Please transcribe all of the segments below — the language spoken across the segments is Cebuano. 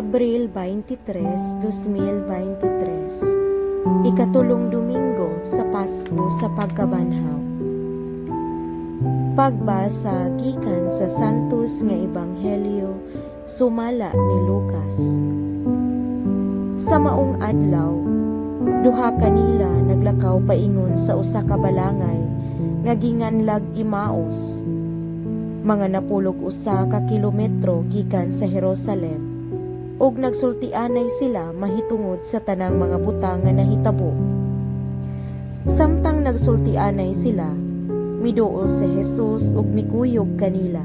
Abril 23, 2023. Ikatulong Domingo sa Pasko sa Pagkabanhaw. Pagbasa gikan sa Santos nga Ebanghelyo sumala ni Lucas. Sa maong adlaw, duha kanila naglakaw paingon sa usa ka balangay nga ginganlag Emaus. Mga 91 ka kilometro gikan sa Jerusalem, ug nagsultianay sila mahitungod sa tanang mga butang nga nahitabo. Samtang nagsultianay sila, miduol si Jesus ug mikuyog kanila.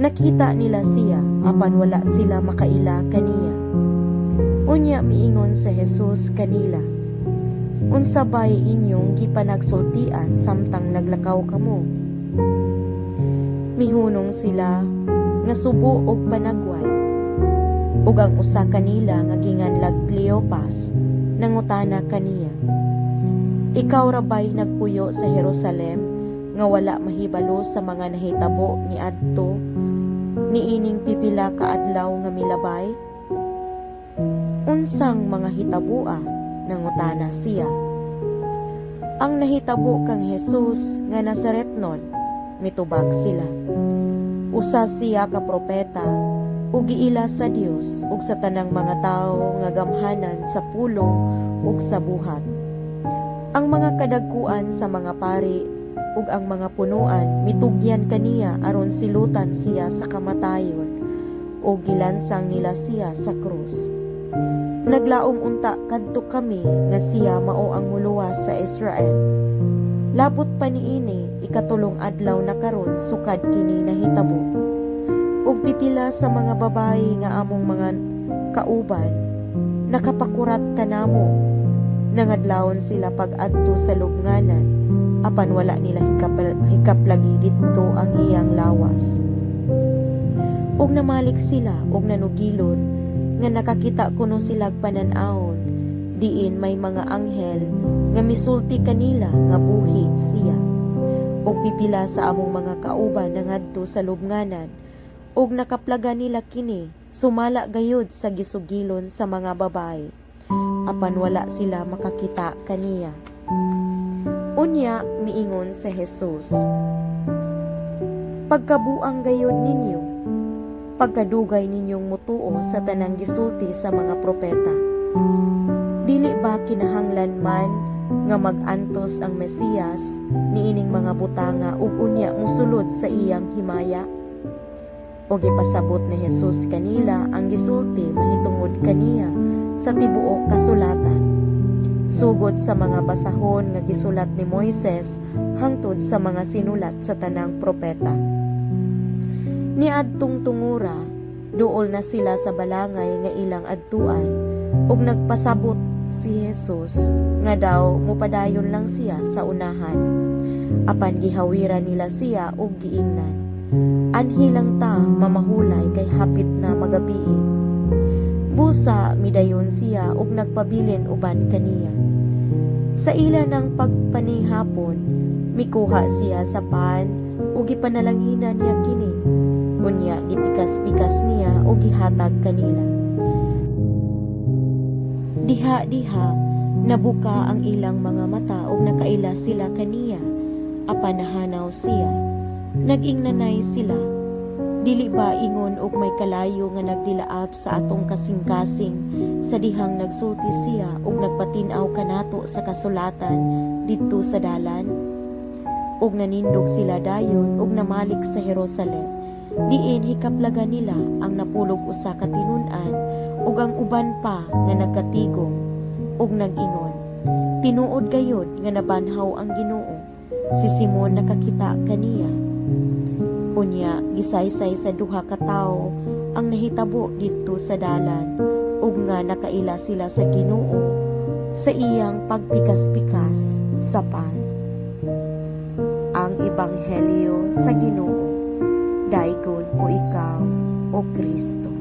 Nakita nila siya, apan wala sila makaila kaniya. Unya miingon si Jesus kanila, "Unsa bay inyong gipanagsultian samtang naglakaw kamo?" Mihunong sila nga subo og panagway. Ug ang usa kanila nga ginganlag Cleopas nangutana kaniya, "Ikaw ra bay nagpuyo sa Jerusalem nga wala mahibalo sa mga nahitabo niadto niining pipila ka adlaw nga milabay?" "Unsang mga hitaboa?" nangutana siya. "Ang nahitabo kang Jesus nga Nazaretnon," mitubag sila. "Usa siya ka propeta ug giila sa Dios ug sa tanang mga tawo nga gamhanan sa pulong ug sa buhat. Ang mga kadagkuan sa mga pari ug ang mga punuan mitugyan kaniya aron silutan siya sa kamatayon, ug gilansang nila siya sa krus. Naglaom unta kadto kami nga siya mao ang muluwas sa Israel. Labot pa niini, ikatulong adlaw na karon sukad kini nahitabo. Ug pipila sa mga babayi nga among mga kauban nakapakurat kanamo. Nangadlawon sila pag-adto sa lubnganan, apan wala nila hikaplagi didto ang iyang lawas. Ug namalik sila og nanugilon nga nakakita kuno silag panan-awon diin may mga anghel nga misulti kanila nga buhi siya. Ug pipila sa among mga kauban nangadto sa lubnganan ug nakaplaga nila kini sumala gayud sa gisugilon sa mga babae. Apan wala sila makakita kaniya. Unya miingon si Jesus, "Pagkabuang gayud ninyo, pagkadugay ninyong mutuo sa tanang gisulti sa mga propeta. Dili ba kinahanglan man nga mag-antos ang Mesiyas niining mga butanga ug unya musulod sa iyang himaya?" Ug ipasabot ni Jesus kanila ang gisulti mahitungod kaniya sa tibuok kasulatan, sugod sa mga basahon nga gisulat ni Moises hangtod sa mga sinulat sa tanang propeta. Niadtong tungura, duol na sila sa balangay nga ilang adtuan, ug nagpasabot si Jesus nga daw mupadayon lang siya sa unahan. Apan gihawiran nila siya ug giingnan, "Anhi lang ta mamahulay kay hapit na magabii." Busa midayon siya ug nagpabilin uban kaniya. Sa ila ng pagpanihapon, mikuha siya sa pan ug gipanalanginan niya kini. Unya gipikas-pikas niya ug gihatag kanila. Diha-diha nabuka ang ilang mga mata ug nakaila sila kaniya, apan nahanaw siya. Nag-ingnanay sila, "Dili ba ingon og may kalayo nga nagdilaab sa atong kasing-kasing sa dihang nagsulti siya ug nagpatin-aw kanato sa kasulatan didto sa dalan?" Ug nanindog sila dayon ug namalik sa Jerusalem. Diin hikaplaga nila ang 91 ka tinun-an ug ang uban pa nga nagkatigom ug nag-ingon, "Tinuod gayud nga nabanhaw ang Ginoo. Si Simon nakakita kaniya." Unya gisaysay sa duha ka tawo ang nahitabo didto sa dalan ug nga nakaila sila sa Ginoo sa iyang pagpikas-pikas sa pan. Ang Ebanghelyo sa Ginoo. Daygon ko ikaw, O Kristo.